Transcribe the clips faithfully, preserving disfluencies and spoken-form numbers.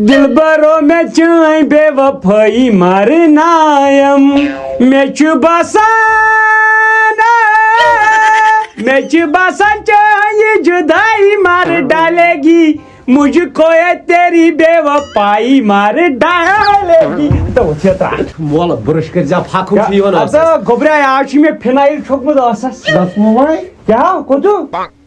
دلبرو، مےٚ چٲنۍ بے وفٲیی مرنایم۔ مےٚ چھُ باسان، مےٚ چھُ باسان، چٲنۍ یہِ جدٲیی مر ڈالے گی۔ مجھ کو یہ تیری بے وفائی مار ڈالے گی۔ تو وٕچھ یہِ ترٛٹھ۔ مول، برش کٔرۍ زِ پھکھ، ہُم چھِ یِوان ٲسَس۔ اَدٕ گوٚبریا، آز چھُ مےٚ فِنایِل چھوٚکمُت ٲسَس۔ دَس مو وۄنۍ۔ کیٛاہ؟ کوٚت؟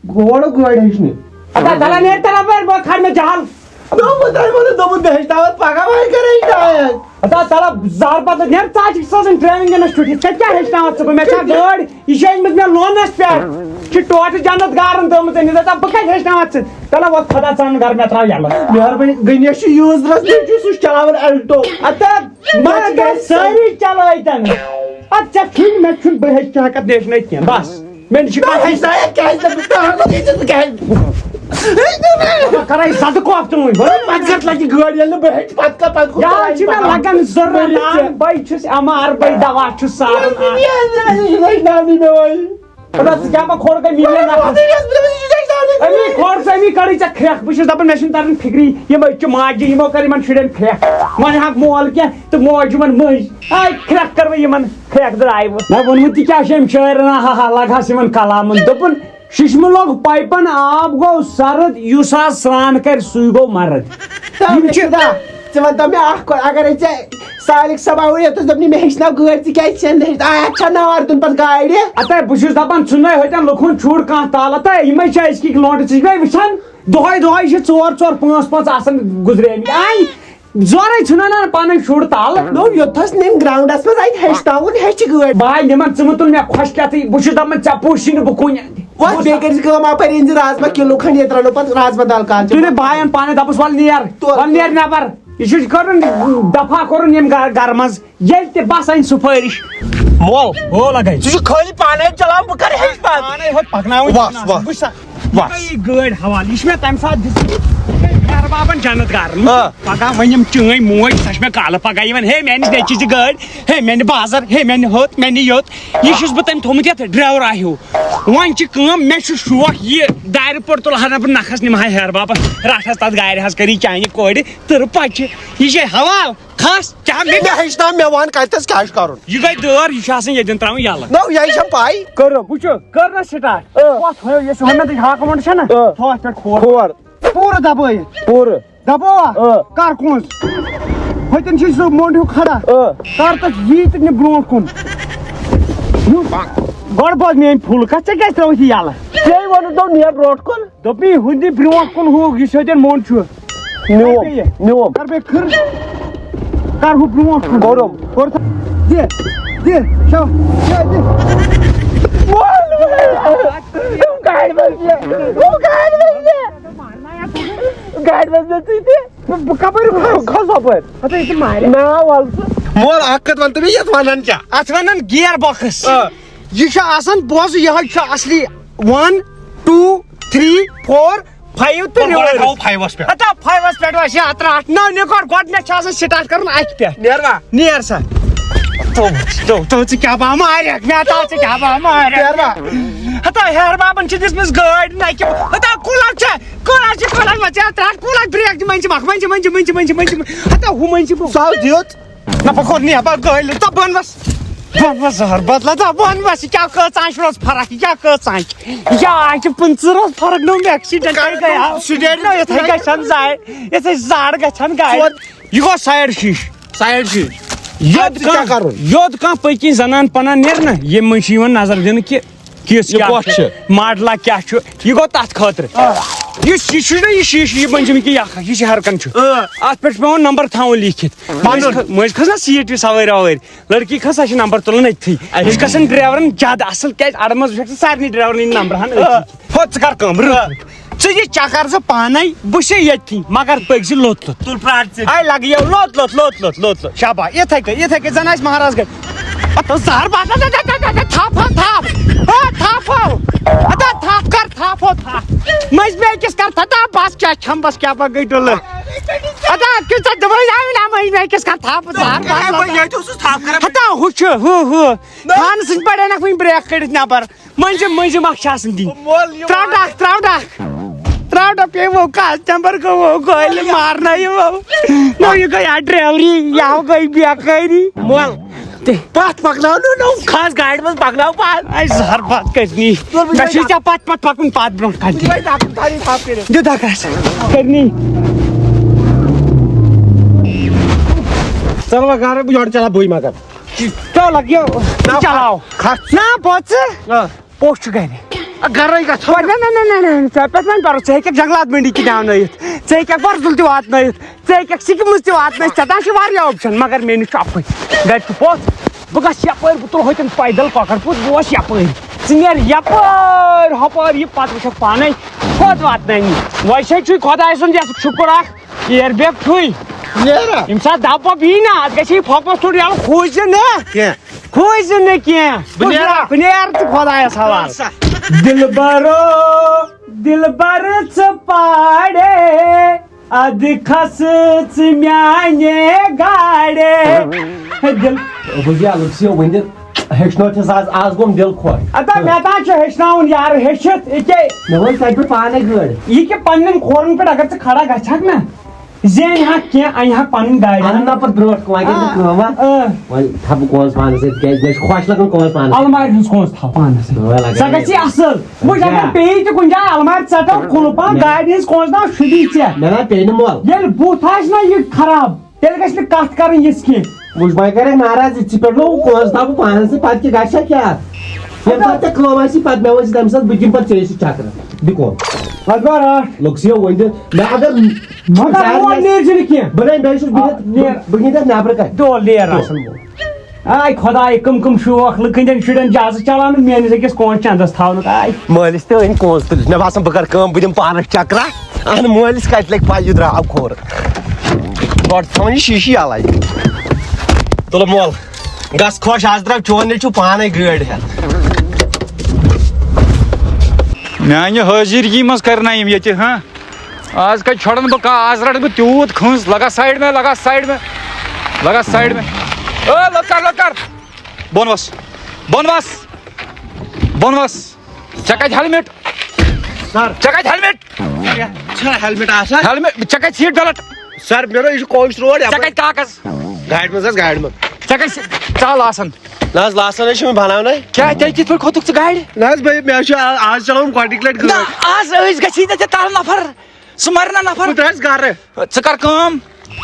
گوڑٕ گٲڑۍ ہیٚچھنہِ۔ اَدٕ تَلہ نیرِ تَلہ بَر، بہٕ کھارٕ مےٚ جَہل۔ نو، بہٕ تۄہہِ ووٚنُو، دوٚپُن، بہٕ ہیٚچھناوَتھ پَگاہ وۄنۍ کَرٕ ہیٚچھناوَتھ۔ اَدٕ تَلہ زَہر پَتہٕ نیرِ، ژٕ ہا چھِکھ سوزان training-َس چھُٹی۔ ژےٚ کیٛاہ ہیٚچھناوَتھ ژٕ؟ گوٚو مےٚ چھا گٲڑۍ؟ یہِ چھِ أنۍمٕژ مےٚ loan-َس پٮ۪ٹھ۔ چھِ ٹوٹھ جنت گارن ترٲومٕژ أمِس۔ دَپان، بہٕ کَتہِ ہیٚچھناوَتھ ژٕ؟ تَلہ وۄتھ خۄدا ژانُن گَرٕ، مےٚ ترٛاو یَلہٕ۔ مہربٲنی، گنیش چھُ یوٗزرَس نِش، یُس سُہ چھُ چلاوان Alto۔ اَدٕ مگر مےٚ چھِ گژھِ سٲری چلٲے تَنہٕ۔ اَدٕ ژےٚ چھُے نہٕ، مےٚ چھُنہٕ، بہٕ ہیٚچھِ ژےٚ ہٮ۪کَتھ نیشنٲیِتھ کینٛہہ، بَس۔ مےٚ نِش چھِ بہٕ کَتھ۔ ہیٚچھناوَتھ کیٛازِ نہٕ؟ بہٕ کَرٕ ہا ژٕ یہِ ژٕ کیٛازِ؟ بہٕ کَرٕ ہا یہِ زَدٕ کوفتہٕ وٕنۍ۔ بہٕ مَگر لَگہِ گٲڑۍ ییٚلہِ نہٕ بہٕ ہیٚچھِ، پَتہٕ کَتھ، پَتہٕ کوٗتاہ یارٕ لَگہِ چھِ مےٚ پَکان؟ لَگان ضروٗرت، مٔرِتھ ژےٚ۔ آ، بہٕ چھُس M R، بہٕ دَوا چھُس ساران، آ۔ یہِ ہیٚچھناونٕے مےٚ وۄنۍ۔ خۄدا، ژٕ کیٛاہ ما کھوڑ گٔے میٖڈیا نفرس؟ اَمی کھوڑ ژٕ، اَمی کَڑٕے ژےٚ کھرٛٮ۪کھ۔ بہٕ چھُس دَپان، مےٚ چھُنہٕ تَران فِکری، یِم أزچہِ ماجہِ یِمو کٔر یِمَن شُرٮ۪ن کھرٛٮ۪کھ۔ وۄنۍ ہاکھ مول کینٛہہ تہٕ موج یِمَن مٔنٛزۍ۔ آے کھرٛٮ۪کھ کٔر وۄنۍ یِمَن، کھرٛٮ۪کھ درٛاے وۄنۍ۔ نہ، ووٚنمُت تہِ کیٛاہ چھُ أمۍ شٲعرَن؟ ہا ہا، لَگہَس یِمَن کلامَن۔ دوٚپُن، ششمہٕ لوٚگ پایپن آب گوٚو سرد، یُس آز سرٛان کرِ سُے گوٚو مرد۔ تہٕ یِم چھِ خۄدا، ژٕ وَن تہٕ مےٚ اکھ کَتھ، اگرے ژےٚ سالِک صٲب آوُے یوٚتَس دوٚپنی مےٚ ہیٚچھناو گٲڑۍ، ژٕ کیٛازِ ژےٚ نہٕ ہیٚچھ-، آ، اَتھ چھا نار دیُن پَتہٕ گاڑِ؟ اَتے بہٕ چھُس دَپان، ژھٕننَے ہوٚتٮ۪ن لُکہٕ ہُنٛد شُر کانٛہہ تالہٕ، اَتے یِمَے چھِ أزکِکۍ لونٛڈٕ، ژٕ چھُکھ وۄنۍ وٕچھان، دۄہَے دۄہَے چھِ ژور ژور پانٛژھ پانٛژھ آسان گُزریمٕتۍ۔ آے زورے ژھٕنو نا پنٕنۍ شُر تل۔ نو، یوٚتھس نٔمۍ ground-س منٛز اَتہِ ہیٚچھناوُن، ہیٚچھِ گٲڑۍ۔ بھاے، نِمن ژٕ مہٕ تُل مےٚ خۄش کیٛاہ تہٕ بہٕ چھُس دپان ژےٚ پوٗچھی نہٕ بہٕ کُنہِ۔ وۄتھ، بیٚیہِ کٔرۍ زِ کٲم، اپٲرۍ أنۍ زِ رازما کِلوٗ کھنٛڈ، ییٚتہِ رنو پتہٕ رازما دال کانچہِ۔ تُلہِ بھاین پانے دپُس، "ول نیر، تُل۔ ول نیر نٮ۪بر۔" یہِ چھُ کرُن دفعہ کرُن ییٚمہِ گرٕ، گرٕ منٛز۔ ییٚلہِ تہِ بس اَنہِ سُفٲرِش۔ مول۔ ہو لگے۔ ژٕ چھُکھ خٲلی پانے چلاوان، بہٕ کَرٕ ہیٚچھ پتہٕ۔ پانے ہوت پکناوٕنۍ۔ وَس، پکناوٕنۍ۔ وَس۔ وَس۔ یہِ گٔے گٲڑۍ حوالہٕ، یہِ چھِ مےٚ تَمہِ ساتہٕ دِژمٕژ۔ یہِ چھِ مےٚ ہیٚہر بابن جنت گارن۔ آ۔ پگاہ وۄنۍ یِم چٲنۍ موج، سۄ چھِ مےٚ کالہٕ پگاہ یِوان، "ہے میانہِ نیٚچی چھِ گٲڑۍ، ہے میانہِ بازر، ہے میانہِ ہوٚت، میانہِ یوٚت۔" یہِ چھُس بہٕ تٔمۍ تھوٚمُت یَتھ ڈرٛاوراہ ہیوٗ۔ وۄنۍ چھِ کٲم، مےٚ چھُ شوق یہِ دارِ پوٚٹ تُلہٕ ہا نہ بہٕ نَکھَس، نِمہٕ ہا ہیٚہر بابس رَٹھس تَتھ گارِ حظ، کٔرِن چانہِ کورِ تٕرٕ پَچہِ۔ یہِ چھے حوال۔ کھس، کیٛاہ گٔے؟ مےٚ ہیٚچھناو، مےٚ وَن کَتٮ۪س کیٛاہ چھُ کَرُن۔ یہِ گٔے دٲر، یہِ چھُ آسان ییٚتٮ۪ن ترٛاوٕنۍ یَلہٕ۔ نو، یہِ چھا پَے؟ کٔرٕکھ، وٕچھِو، کٔر نہ start۔ اۭں۔ وۄتھ، ہُہ، یۄس ہُہ مےٚ تۄہہِ ہاکہٕ مۄنٛڈ چھےٚ نہ، اۭں۔ تھاو اَتھ پٮ۪ٹھ کھور۔ کھور۔ پوٗرٕ دَبٲیِتھ۔ پوٗرٕ۔ دَبووا؟ اۭں۔ کَر کُنٛز؟ ہوٚتٮ۪ن چھُے سُہ مۄنٛڈ ہیوٗ کھڑا۔ اۭں۔ کَر تَتھ یی تہٕ نہِ برٛونٛٹھ کُن۔ نِو۔ گۄڈٕ بوز میٛٲنۍ full کَتھ، ژےٚ کیٛازِ ترٛٲوٕتھ یہِ یَلہٕ؟ ژےٚ ووٚنُتھ دوٚپ نیر برٛونٛٹھ کُن۔ دوٚپمَے ہُہ دِ برٛونٛٹھ کُن ہُہ، یُس ہوٚتٮ۪ن مۄنٛڈ چھُ۔ نیوٗم، بیٚیہِ۔ نیوٗم۔ کر بیٚیہِ کھٕر۔ کر ہُہ برٛونٛٹھ کُن۔ کوٚرُم۔ کوٚر تھا-، دِ، دِ، شو، دِ، دِ۔ گاڑِ منٛز دِ، گاڑِ منٛز دِ۔ گاڑِ منٛز دِ ژٕ تہِ۔ بہٕ، بہٕ کپٲرۍ کھسہٕ؟ کھس ہۄپٲرۍ۔ ہتا یہِ تہِ مارِ۔ نا، وَل ژٕ۔ مول، اکھ کتھ وَن تہٕ مےٚ، یَتھ وَنان کیٛاہ؟ اَتھ وَنان gear box۔ آ۔ یہِ چھُ آسان، بوز، یِہوٚے چھُ اصلی one، two، three، four، five تہٕ گۄڈٕ reverse۔ تھاوو five-س پٮ۪ٹھ۔ ہتا five-س پٮ۪ٹھ وَسہِ اَتھ رَٹھ۔ نہ، نِکور گۄڈٕنٮ۪تھ چھُ آسان start کَرُن اَتھِ پٮ۪ٹھ۔ نیر وا؟ نیر سا۔ تو، تو، تو، ژٕ کیٛاہ با مارکھ؟ مےٚ ہتا ژٕ کیٛاہ با مارکھ؟ نیر وا؟ ہتا ہیٚہر بابَن چھِ دِژمٕژ گٲڑۍ نَکہِ۔ ہتا cooler چھےٚ، cooler چھِ، cooler ما ژےٚ اَتھ رَٹھ، cooler brake دِ، منٛزٕ مَکھ، منٛزٕ، منٛزٕ۔ ہتا ہُہ منٛزٕ۔ سُہ آو دیُت۔ نہ، بہٕ کوٚر نہٕ یَپٲرۍ گٲڑۍ، ژٕ بۄن وَس۔ بۄن وَس زہر بدلہ، ژٕ بۄن وَس، یہِ کیٛاہ کۭژاہ چھِ روز فرق، یہِ کیٛاہ کۭژاہ چھِ؟ یہِ کیٛاہ آسہِ پٕنٛژٕہ روز فرق، نوٚو accident ہے گٔیاو۔ Accident نہ، یِتھَے گژھِ ہن زایہِ، یِتھَے زَڈ گژھِ ہن گاڑِ۔ ژور۔ یہِ گوٚو side شیٖشہٕ۔ Side شیٖشہٕ۔ یوٚت اَدٕ ژٕ کیٛاہ کانٛہہ، کَرُن؟ یوٚت کانٛہہ پٔکِن زنان پنان نیرِ نہ، ییٚمہِ منٛز چھِ یِوان نظر دِنہٕ کہِ کِژھ یہِ کیٛاہ کۄس چھِ؟ چھِ؟ ماڈلا کیٛاہ چھُ؟ یہِ گوٚو تَتھ خٲطرٕ۔ آ۔ یُس یہِ چھُ نہ، یہِ شیٖشہٕ، یہِ بٔنزِم کہِ یہِ اکھ، یہِ چھِ ہر کانٛہہ چھُ۔ آ۔ اَتھ پٮ۪ٹھ چھُ پٮ۪وان نمبر تھاوُن لیٖکھِتھ۔ پَنُن۔ مٔنٛزۍ کھٔ-، مٔنٛزۍ کھٔژ نہ seat یہِ سوٲرۍ وَوٲرۍ۔ لڑکی کھٔژ، سۄ چھِ نمبر تُلان أتھی۔ اچھا۔ یہِ چھُ گژھان ڈرایورن زیادٕ اَصٕل، کیٛازِ اَڑٕ منٛز وٕچھکھ ژٕ سارنٕے ڈرایورن یِم نمبر ہن أتھی۔ آ۔ ہو، ژٕ کر کٲم، رُک۔ ژٕ یہِ چکر زٕ پانے، بہٕ چھُسے ییٚتھی، مگر پٔکۍ زِ لوٚت لوٚت۔ تُل پرٛار ژٕ۔ آے لگہٕ یو لوٚت لوٚت، لوٚت لوٚت، لوٚت لوٚت۔ شابا، یِتھَے کٔنۍ، یِتھَے کٔنۍ زَن آسہِ مہراز گٔے۔ اَتھ اوس زہر باسان، تھپھ ہو، تھپھ ہو۔ ہا، تھپھ ہو۔ اَدا تھپھ کر، تھپھ ہو، تھپھ۔ مٔنٛزۍ مےٚ أکِس کر تھپھ، بس کیٛاہ کھٮ۪م، بس کیٛاہ بہٕ گٔے ڈُلہٕ۔ اَدا کیٛاہ ژٕ دِوان آوِ نا مٔنٛزۍ مےٚ أکِس کر تھپھ، زہر باسان۔ بہٕ ییٚتہِ اوسُس تھپھ کران۔ ہتا ہُہ چھُ، ہُہ، ہُہ۔ خان سٕنٛدۍ پٲٹھۍ أنکھ وٕنہِ brake کٔڑِتھ نٮ۪بر۔ مٔنٛزِم، مٔنٛزِم اکھ چھِ آسان دِنۍ۔ مول، یہِ ترٛاو ڈَکھ، ترٛاو ڈَکھ۔ ترٛاو ڈَبہٕ، یہِ ووٚو کاسٹمر، گوٚو ووٚو گٲلۍ مارنہٕ، یہِ ووٚو۔ نہ، یہِ گٔے اَتھ ڈرٛیوری، یہِ ہا گٔے بیکٲری۔ مول، پتھ پکناو نہٕ، نو کھس گاڑِ منٛز، پکناو پتھ۔ اے زہر باد کٔرنی۔ مےٚ چھُے ژےٚ پتھ پتھ پکُن، پتھ برونٛٹھ کَنہِ۔ وۄنۍ دَکُن تھاونٕے تھپھ کٔرِتھ۔ دِ دَکس۔ کٔرنی۔ ژَل وۄنۍ گرٕ، بہٕ یورٕ چلاو بٕے مگر۔ چلو لگ یہِ۔ نہ، چلاو۔ کھس۔ نہ، بۄژٕ۔ آ۔ پوٚژھ چھُ گرِ۔ آ، گرے گژھو۔ نہ، نہ، نہ، نہ، نہ، ژےٚ پٮ۪ٹھ وۄنۍ بھروسہٕ، ژٕ ہیٚککھ جنگلات منڈی کِنۍ آنٲیِتھ، ژٕ ہیٚککھ ورزُل تہِ واتنٲیِتھ، ژٕ ہیٚککھ سِکمٕز تہِ واتنٲیِتھ، ژےٚ تام چھِ واریاہ option، مگر مےٚ نِش چھُ اَکُے۔ گرِ چھُ پوٚژھ، بہٕ گژھٕ یپٲرۍ، بہٕ تُلہٕ ہوٚتٮ۪ن پیدل کۄکر پوٗت، بہٕ وَسہٕ یپٲرۍ۔ ژٕ نیر یپٲرۍ ہۄپٲرۍ، یہِ پتہٕ وٕچھکھ پانے، کوٚت واتنٲوِتھ۔ ویسے چھُے خۄداے سُنٛد یَتھ شُکُر اکھ، air bag چھُے۔ نیرا۔ ییٚمہِ ساتہٕ دب وب یی نا، اتھ گژھِ یہِ پھۄکھ وۄکھ ژھوٚٹ یَلہٕ، کھوٗژ زِ نہٕ۔ کینٛہہ۔ کھوٗژ زِ نہٕ کینٛہہ۔ بہٕ نیرا۔ بہٕ نیرٕ ژٕ خۄدایس حوالہٕ۔ سا۔ دلبرو، دلبر ژٕ پاڑے، ادٕ کھس ژٕ میانہِ گاڑِ۔ ہے دل۔ بہٕ یہِ الگ سی ؤنِتھ۔ ہیٚچھنٲوتھس آز، آز گوٚم دِل خۄش۔ اَدٕ مےٚ تام چھُ ہیٚچھناوُن یارٕ ہیٚچھِتھ، یہِ کیٛاہ؟ مےٚ وٲج تَتہِ پٮ۪ٹھ پانے گٲڑۍ۔ یہِ کہِ پننٮ۪ن کھورن پٮ۪ٹھ اگر ژٕ کھڑا گژھکھ نا، زینہِ ہا کینٛہہ، اَنہِ ہا پنٕنۍ گاڑِ۔ اَنہٕ نا پتہٕ برونٛٹھ کُن، وۄنۍ کیٛاہ چھِ آ، کٲم وۄنۍ؟ آ۔ وۄنۍ تھاوٕ بہٕ کونٛز پانس سۭتۍ، تِکیٛازِ مےٚ چھُ خۄش لگان کونٛز پانس سۭتۍ۔ المارِ ہٕنٛز کونٛز تھاو پانس سۭتۍ۔ وۄنۍ لگان سۄ گژھِ اصٕل۔ وۄنۍ اگر کیٛاہ؟ پیٚیہِ تہِ کُنہِ جایہِ المارِ ژٹو، کُلُف بنٛد، مےٚ گاڑِ ہٕنٛز کونٛز تھاو، شُدی ژےٚ۔ مےٚ نا پیٚیہِ نہٕ مۄل۔ ییٚلہِ بُتھ آسہِ نا یہِ خراب، تیٚلہِ گژھِ نہٕ کتھ کرٕنۍ یِژھ کینٛہہ۔ وٕچھ، وۄنۍ کرکھ ناراض، ژٕ پٮ۪ٹھ لوگُکھ کونٛز تھاوٕ پانس سۭتۍ، پتہٕ کیٛاہ گژھِ ہا کیٛاہ؟ ییٚمہِ ساتہٕ ژےٚ کٲم آسی، پتہٕ مےٚ ؤنۍ زِ تمہِ ساتہٕ بہٕ دِمہٕ پتہٕ ژےٚ سۭتۍ چکرا۔ دِ کون۔ پتہٕ گوٚو رٹھ۔ لوٚگ سِیو ؤنۍ دِ۔ مےٚ اگر مگر زیادٕ اور گژھِ، نیر زِ نہٕ کینٛہہ۔ بہٕ نے، مےٚ چھُس آ، بِہِتھ، نیر۔ بہٕ، بہٕ گِنٛدٕ اَتھ نٮ۪برٕ کَنہِ۔ دِ اور نیر دِ۔ آسان وول۔ آے خۄداے، کٕم کٕم شوق لُکن ہٕنٛدٮ۪ن شُرٮ۪ن چھِ آز چلاونہٕ، میٲنِس أکِس کونٛز چندس تھاونُک۔ آے۔ مٲلِس تہِ أنۍ کونٛز تُلِتھ۔ مےٚ باسان بہٕ کرٕ کٲم، بہٕ دِمہٕ پانس چکرا۔ اہن مٲلِس کتہِ لگہِ پَے، یہِ درٛاو کھوٚر۔ گۄڈٕ تھاوان یہِ شیٖشہٕ یَلَے۔ تُلہٕ مول، گژھ خۄش، آز درٛاو چون نیٚچوٗ پانے گٲڑۍ ہٮ۪تھ۔ میانہِ حٲضِرگی منٛز کرنایم ییٚتہِ، ہاں؟ آز کتہِ چھۄڑن بہٕ کانٛہہ، آز رٹہٕ بہٕ تیوٗت کھٔنٛز۔ لگا سایڈ میں، لگا سایڈ میں، لگا سایڈ میں۔ او لۄکر، لۄکر، بۄن وس، بۄن وس، بۄن وس۔ ژےٚ کتہِ ہیلمٹ؟ سر۔ ژےٚ کتہِ ہیلمٹ؟ چھا ہیلمٹ آسان؟ ہیلمٹ، ژےٚ کتہِ سیٹ بیلٹ؟ سر، مےٚ دوٚپ، یہِ چھُ کوچ روڈ ژےٚ یپٲرۍ۔ کتہِ کاغذ؟ گاڑِ منٛز حظ، گاڑِ منٛز۔ ژےٚ کتہِ سیٹ؟ ژٕ ہا لاسن۔ نہ حظ، لاسن حظ چھِ مےٚ بناونَے۔ کیٛاہ، تیٚلہِ کِتھ پٲٹھۍ کھوٚتُکھ ژٕ گاڑِ؟ نہ حظ، بھائی، مےٚ حظ چھُ آ-، آز چلاوُن گۄڈٕنِچ لٹہِ نہ، گٲڑۍ۔ آز أسۍ گژھی نہٕ ژےٚ ترُن نفر۔ سُہ مرِ نہ نفر۔ بہٕ ترٛاوس گرٕ۔ ژٕ کر کٲم،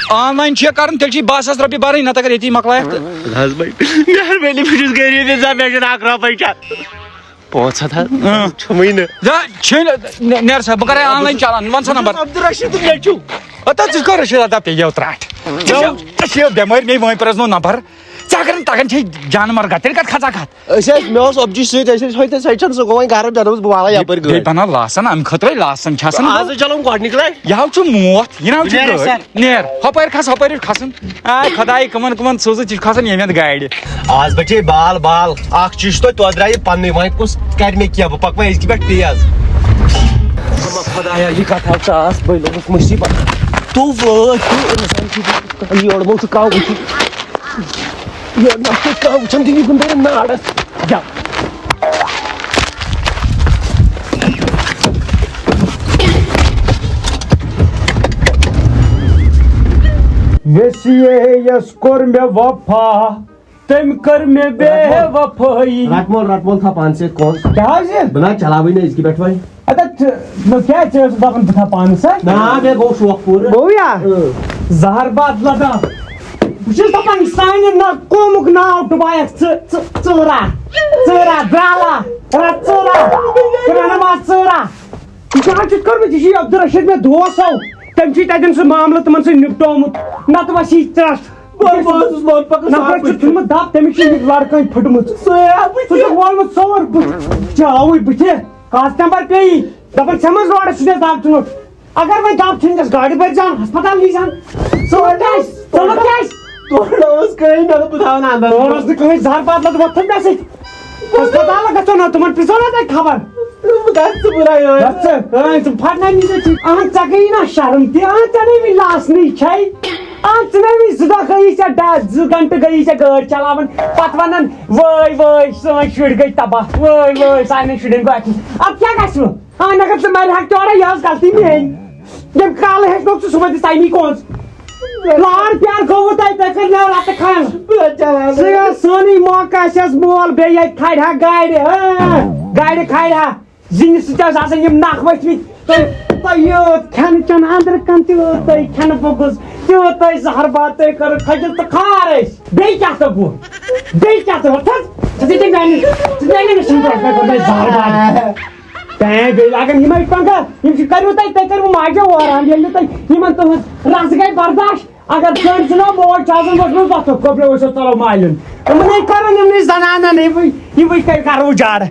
آن لاین چھُ یہِ کرُن، تیٚلہِ چھِ یہِ باہ ساس رۄپیہِ برٕنۍ، نتہٕ اگر ییٚتی مۄکلایکھ تہٕ۔ نہ حظ بھائی، مہربٲنی، بہٕ چھُس غریٖب انسان، مےٚ چھُنہٕ اکھ رۄپے چھا۔ پانٛژھ ہتھ حظ۔ اۭں۔ چھُمٕے نہٕ۔ زا، چھے نہٕ، نیر سا، بہٕ کرے آن لاین چالان، وَن سا نمبر۔ عبدالرشید نیٚچوٗ۔ ہتا ژٕ کر رشید، ہتا پیٚیو ترٛٹھ۔ ژےٚ چھےٚ، ژےٚ چھےٚ بٮ۪مٲرۍ، مے وٲنۍ پرٛزنو نمبر۔ ژےٚ اگر نہٕ تگان چھے جانور گتھ، تیٚلہِ کتھ کھژکھ اتھ؟ أسۍ ٲسۍ، مےٚ اوس اوٚبجی سۭتۍ، أسۍ ٲسۍ ہۄتہِ سایڈ چھَنہٕ سُہ گوٚو وۄنۍ گرٕ، مےٚ دوٚپُس بہٕ والہٕ یپٲرۍ بیٚیہِ گٲڑۍ۔ بناو لاسن، امہِ خٲطرے لاسن چھِ آسان۔ آز حظ چلو گۄڈنِکۍ لٹہِ۔ یہِ حظ چھُ موت، یہِ نہ حظ چھُ نیر گٲڑۍ۔ سا۔ نیر، ہۄپٲرۍ کھس، ہۄپٲرۍ کھسُن۔ آے خۄداے، کٕمن کٕمن سوٗزُتھ، یہِ چھُ کھسان ییٚمہِ اندٕ گاڑِ۔ آز بچے بال بال، اکھ چیٖز چھُ توتہِ، توتہِ درٛایہِ پننُے، وۄنۍ کُس کرِ مےٚ کینٛہہ، بہٕ پکہٕ وۄنۍ أزکہِ پٮ۪ٹھ تیز۔ خۄدایا، یہِ کتھ حظ چھِ آس، بٔلۍ لوٚگُس مُصیبت۔ تو وٲتۍ تو انسان چھُ یورٕ مو چھُ کانٛہہ وٕچھُن۔ یورٕ مو چھُ کانٛہہ وٕچھان تہٕ یہِ کُن دٲرِتھ نارس۔ جا۔ ویسیے یس کوٚر مےٚ وفا، تٔمۍ کٔر مےٚ بے وفٲیی۔ رٹ مول، رٹ مول، تھاو پانہٕ سۭتۍ کونٛز۔ کیٛاہ حظ یہِ؟ بہٕ نہ حظ چلاوٕے نہٕ أزکہِ پٮ۪ٹھ وۄنۍ۔ اَدٕ تہٕ، نہ کیٛاہ ژےٚ ٲسٕکھ دَپان بہٕ تھاوٕ پانہٕ سۭتۍ؟ نہ، مےٚ گوٚو شوق پوٗرٕ۔ گوٚو یا؟ اۭں۔ زہر باد لگا۔ بہٕ چھُس دَپان، سانہِ نہ قومُک ناو ڈُبایَکھ ژٕ، ژٕ، ژٕ را، ژٕ را، درٛالا، را، ژٕ را، ژٕ را، نماز ژٕ را۔ یہِ چھُ اَتھ چھُ کوٚرمُت، یہِ چھُ عبدالرشید مےٚ دوس ہو۔ تٔمۍ چھُے تَتٮ۪ن سُہ معاملہٕ تِمَن سۭتۍ نِپٹومُت۔ نَتہٕ وَسی ژرٛٹھ۔ بہٕ، بہٕ اوسُس لوٚت پَکان نفرَس چھُ صاحبٕے۔ ژھُنمُت دَب، تٔمِس چھُ یہِ لَڑکَن پھٕٹمٕژ۔ سُہ ہے بٕتھِ۔ ژٕ چھُکھ وولمُت ژور بٕتھِ۔ ژےٚ آوُے بٕتھِ۔ کاسٹمر پیٚیی۔ دَپان، ژےٚ منٛز روڈَس چھُ مےٚ دَب ژھٕنمُت۔ اگر وۄنۍ دَب ژھٕنۍ گژھِ، گاڑِ بٔرۍ زیون، ہسپتال نی زیون۔ ژٕ وَن کیٛازِ؟ ژٕ وَن کیٛازِ؟ تورٕ نہ اوس کٕہٕنۍ، مےٚ دوٚپ، بہٕ تھاوٕ نہٕ اَندَر۔ تورٕ ٲس نہٕ کٕہٕنۍ، زہر باد لَد وۄتھُن مےٚ سۭتۍ۔ ہسپتال گژھو نہ، تِمن پرٛژھو نہ تۄہہِ خبر۔ بہٕ گژھٕ ژٕ بُلاے ٲدۍ۔ گژھ ژٕ، ٲدۍ ژٕ پھٹناوی ژےٚ ٹھیٖک۔ اہن، ژےٚ گٔیی نہ شرم تہِ، اہن، ژےٚ نٔے وٕنہِ لاسنٕے چھے۔ اہن، ژٕ نٔے وٕنہِ زٕ دۄہ گٔیی ژےٚ ڈا-، زٕ گنٹہٕ گٔیی ژےٚ گٲڑۍ چلاوان۔ پتہٕ ونان، وٲے وٲے، سٲنۍ شُرۍ گٔے تباہ، وٲے وٲے، سانٮ۪ن شُرٮ۪ن گوٚو اَتہِ۔ اب کیٛاہ گژھِ وۄنۍ؟ اہن اگر ژٕ مرِ ہکھ تہِ اورے، یہِ ٲس غلطی میٲنۍ۔ ییٚمہِ کالہٕ ہیٚچھنوکھ ژٕ صُبحن تہِ تَمی کُن۔ لار پیار گوٚوٕ تۄہہِ، تۄہہِ کٔر مےٚ رَتہٕ کھنٛڈ۔ ژٕ ٲس سٲنٕے موقع، اَسہِ ٲس مول بیٚیہِ ییٚتہِ کھالہِ ہا گاڑِ، ہاں، گاڑِ کھالہِ ہا۔ زِنہِ سۭتۍ ٲس آسان یِم نَکھ ؤتھمٕتۍ۔ تۄہہِ، تۄہہِ یوت کھٮ۪نہٕ چٮ۪نہٕ اَنٛدرٕ کَنہِ تہِ یوت تۄہہِ کھٮ۪نہٕ بوٚکُس، تہِ یوت تۄہہِ زَہر باد تۄہہِ کٔرٕکھ کھٔجِل تہٕ کھار أسۍ۔ بیٚیہِ کیٛاہ تہٕ گوٚو؟ بیٚیہِ کیٛاہ تہٕ ووٚتھ حظ؟ ژٕ دِتھ میٛانہِ، ژٕ دِتھ میٛانہِ سِنٛدوٗر پٮ۪ٹھ کوٚر مےٚ زَہر باد۔ تَمہِ بیٚیہِ اگر یِمَے پنٛگہٕ، یِم چھِ، کٔرِو تۄہہِ، تۄہہِ کٔرِو ماجہِ اوران، ییٚلہِ نہٕ تۄہہِ یِمَن تُہٕنٛز رَس گٔے برداش۔ اگر کٔرۍ ژٕ نہ موج چھِ آسان ؤژھمٕژ وۄتھُکھ، کۄپرِ ٲسِو ژَلو مالِیُن۔ یِمَن ہے کَرُن یِمنٕے زَنانَن، یِموٕے، یِموٕے کَرِ کَرو جاڑٕ۔